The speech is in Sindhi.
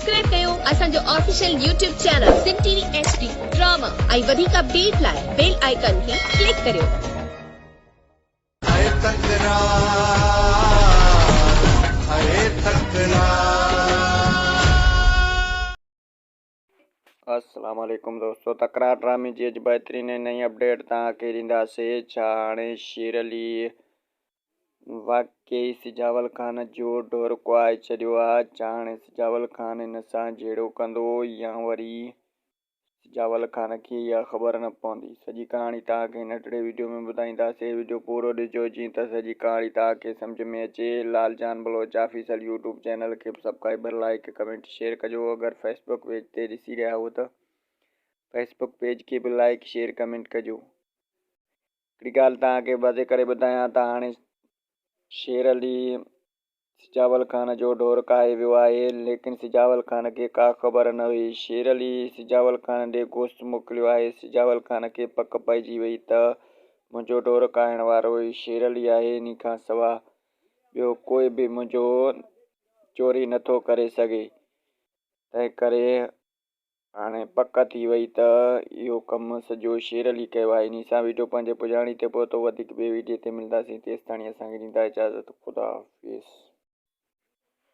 سبسڪرائب ڪيو اسان جو official YouTube channel Sindh T V H D drama ۽ وڌيڪ اپڊيٽ لاء بيل آئيڪن کي ڪلڪ ڪريو. هاء تڪرار هاء تڪرار. السلام عليڪم دوستو تڪرار ڊرامي جي اڄ بهترين ۽ نئين اپڊيٽ توهان کي ڏينداسي ڇا هاڻي شير علي واقعي سجاول خان جو ڍور ڪوائي ڇڏيو آ ڇا هاڻي سجاول خان هن سان جهيڙو ڪندو يا وري سجاول خان کي اها خبر نه پوندي سڄي ڪهاڻي توهان کي ننڍڙي وڊيو ۾ ٻڌائينداسي وڊيو پورو ڏسجو جيئن ته سڄي ڪهاڻي توهان کي سمجهه ۾ اچي Lal Jan Baloch official YouTube channel کي به سبڪرائبر لائيڪ ڪمينٽ شيئر ڪجو اگر فيسبڪ پيج تي ڏسي رهيا هو ته فيسبڪ پيج کي به لائيڪ شيئر ڪمينٽ ڪجو. هڪڙي ڳالهه توهان کي واضح ڪري ٻڌايان ته هاڻي شير علي سجاول خان جو ڍور ڪاهي ويو آهي ليڪن سجاول خان کي ڪا خبر نه هئي. شير علي سجاول خان ڏي گوشت موڪليو آهي. سجاول خان کي پڪ پئجي وئي ته منهنجو ڍور ڪاهڻ وارو هي شير علي آهي انهي کان سوا ٻيو ڪوئي به منهنجو چوري نٿو ڪري سگهي تنهن ڪري هاڻي پڪ ٿي وئي ته اهو ڪم سڄو شير علي ڪيو آهي. انهي سان ويڊيو پنهنجي پڄاڻي تي پهتو. وڌيڪ ٻي ويڊيي تي ملنداسين تيستاڻي اسان کي ڏيندا اجازت. خدا حافظ.